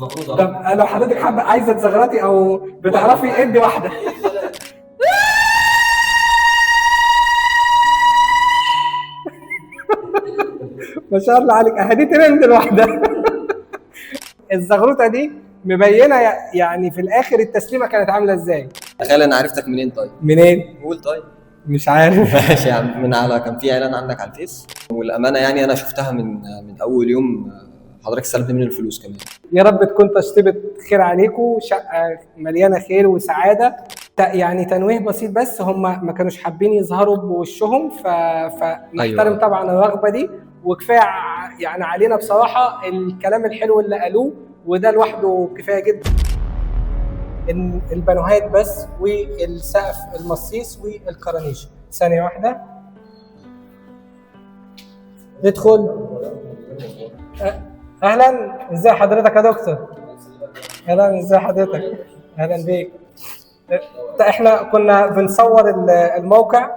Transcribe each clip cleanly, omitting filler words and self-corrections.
طب لو حضرتك حابة عايزه تزغرطي او بتعرفي ادي واحدة. ما شاء الله عليك، اهدي ترند لوحدها. الزغروطه دي مبينة يعني في الاخر التسليمة كانت عامله ازاي. تخيل انا عرفتك منين طيب؟ منين؟ قول طيب. مش عارف. ماشي يا عم، من على كان في اعلان عندك على الفيس، والامانة يعني انا شفتها من اول يوم حضرتك استلمت مني الفلوس كمان. يا رب تكون تشطيبه خير عليكم، شقه مليانة خير وسعادة. يعني تنويه بسيط بس، هم ما كانوش حابين يظهروا بوشهم، فنحترم أيوة. طبعا الرغبة دي، وكفاية يعني علينا بصراحة الكلام الحلو اللي قالوه، وده لوحده كفاية جدا. البانوهات بس والسقف المصيص والكرانيش. ثانية واحدة ندخل. اهلا، ازي حضرتك يا دكتور؟ اهلا، ازي حضرتك؟ اهلا بيك. احنا كنا بنصور الموقع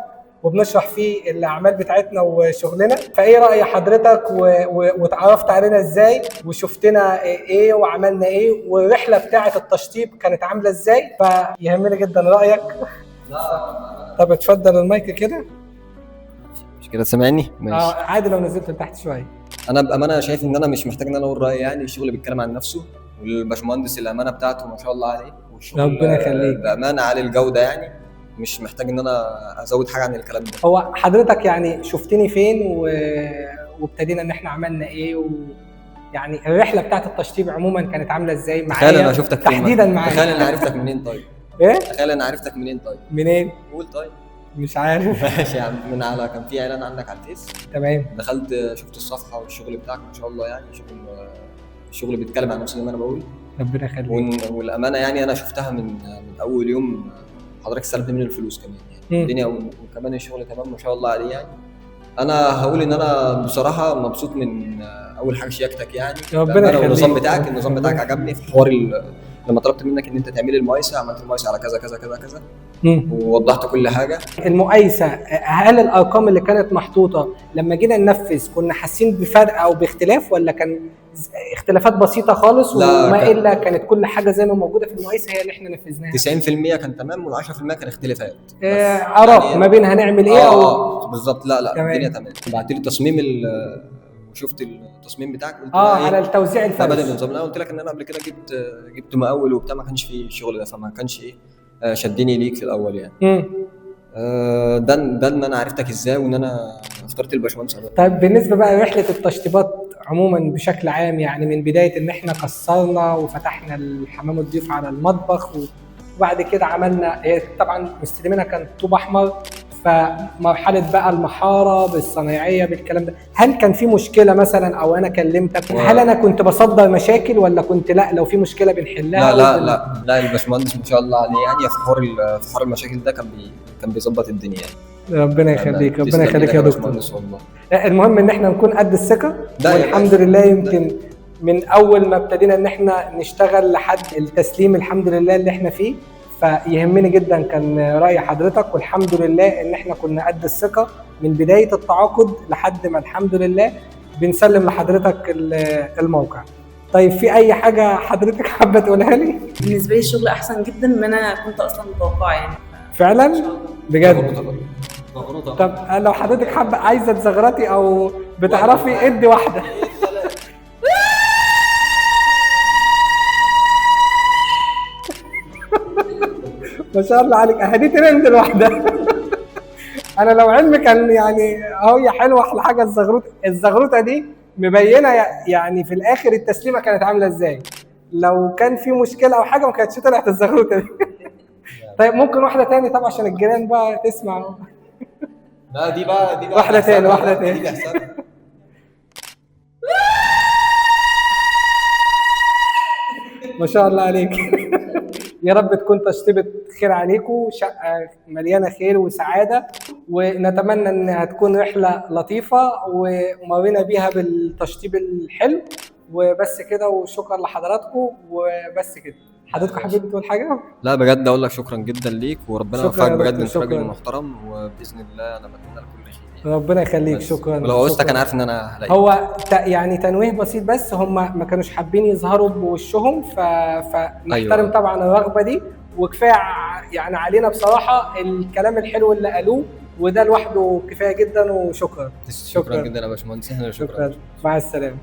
وبنشرح فيه الاعمال بتاعتنا وشغلنا، فايه راي حضرتك وتعرفت علينا ازاي وشفتنا ايه وعملنا ايه والرحلة بتاعه التشطيب كانت عامله ازاي؟ فيهمني جدا رايك. طب اتفضل المايك كده. مش كده سامعني؟ ماشي. عادي لو نزلت لتحت شوية. انا بامانه شايف ان انا مش محتاج ان انا اقول رايي، يعني الشغل بيتكلم عن نفسه، والباشمهندس الامانة بتاعته ما شاء الله عليه، والشغل ربنا يخليك بامانه عالي الجودة، يعني مش محتاج ان انا ازود حاجة عن الكلام ده. هو حضرتك يعني شفتني فين وابتدينا ان احنا عملنا ايه يعني الرحلة بتاعت التشطيب عموما كانت عامله ازاي معايا؟ تخيل انا شفتك تحديدا معايا. تخيل انا عرفتك منين طيب؟ ايه؟ تخيل انا عرفتك منين طيب؟ منين؟ قول طيب. مش عارف. ماشي يا عم، من على كان في اعلان عندك على الفيس. تمام. دخلت شفت الصفحة والشغل بتاعك ما شاء الله، يعني الشغل بيتكلم عن نفسه زي ما انا بقول. ربنا يخليك. والامانة يعني انا شفتها من اول يوم حضرتك استلمت مني الفلوس كمان، يعني الدنيا وكمان الشغل تمام ما شاء الله عليه. يعني انا هقول ان انا بصراحة مبسوط من اول حاجة شياكتك، يعني ربنا يخليك. النظام بتاعك عجبني في حوار لما طلبت منك ان انت تعملي المقايسه، عملت المقايسه على كذا كذا كذا كذا ووضحت كل حاجة. المقايسه، هل الارقام اللي كانت محطوطة لما جينا ننفذ كنا حاسين بفرق او باختلاف، ولا كان اختلافات بسيطة خالص؟ وما الا كانت كل حاجة زي ما موجودة في المقايسه هي اللي احنا نفذناها. 90% كان تمام وال10% كان اختلافات. اراء يعني ما بين هنعمل ايه او بالظبط. لا الدنيا تمام. بعت لي تصميم وشفت التصميم بتاعك، قلت على التوزيع الفردي بدل النظام. لا قلت لك ان انا قبل كده جبت مقاول وبتاع، ما كانش فيه الشغل ده، فما كانش ايه شدني ليك في الاول يعني. ده ان انا عرفتك ازاي وان انا اخترت الباشمهندس. طيب بالنسبة بقى لرحلة التشطيبات عموما بشكل عام، يعني من بداية ان احنا كسرنا وفتحنا الحمام الضيوف على المطبخ، وبعد كده عملنا طبعا مستلمينها كان طوب احمر، فمرحله بقى المحاره بالصنايعيه بالكلام ده، هل كان في مشكلة مثلا او انا كلمتك؟ هل انا كنت بصدر مشاكل ولا كنت لا لو في مشكلة بنحلها؟ لا لا لا لا، الباشمهندس ما شاء الله عليه، يعني في حوار المشاكل ده كان بيظبط الدنيا يعني. ربنا يخليك، ربنا يخليك يا دكتور. والله المهم ان احنا نكون قد الثقة، والحمد لله يمكن من اول ما ابتدينا ان احنا نشتغل لحد التسليم الحمد لله اللي احنا فيه. فيهمني جدا كان راي حضرتك، والحمد لله ان احنا كنا قد الثقة من بداية التعاقد لحد ما الحمد لله بنسلم لحضرتك الموقع. طيب في اي حاجة حضرتك حابة تقولها لي؟ بالنسبة لي الشغل احسن جدا من انا كنت اصلا متوقعه يعني. فعلا؟ بجد؟ طب لو حضرتك حابة عايزه تزغرطي او بتعرفي ادي واحدة. ما شاء الله عليك، اهدي ترند لوحدها. انا لو علمي كان يعني هي حلوة. احلى حاجة الزغروطه دي مبينة يعني في الاخر التسليمة كانت عامله ازاي. لو كان في مشكلة او حاجة ما كانتش طلعت الزغروطه دي. طيب ممكن واحدة تاني طبعا عشان الجيران بقى تسمع. لا دي بقى واحدة تاني، واحدة تاني. ما شاء الله عليك. يا رب تكون تشطيبة خير عليكم، شقة مليانة خير وسعادة، ونتمنى انها تكون رحلة لطيفة ومرينا بيها بالتشطيب الحلو. وبس كده، وشكرا لحضراتكم، وبس كده. حضرتك حابب تقول حاجة؟ لا بجد اقول لك شكرا جدا ليك، وربنا شكرا يوفقك يا بجد، دكتور، انت راجل شكرا. محترم، وباذن الله انا بتمنى لك كل خير يعني. ربنا يخليك. بس. شكرا. ولو عوزتك شكراً. انا عارف ان انا هلاقيك. هو يعني تنويه بسيط بس، هم ما كانوش حابين يظهروا بوشهم، فنحترم أيوة. طبعا الرغبة دي، وكفاية يعني علينا بصراحة الكلام الحلو اللي قالوه، وده لوحده كفاية جدا. وشكرا. شكرا جدا يا باشمهندس، احنا شكرا. شكرا، مع السلامة.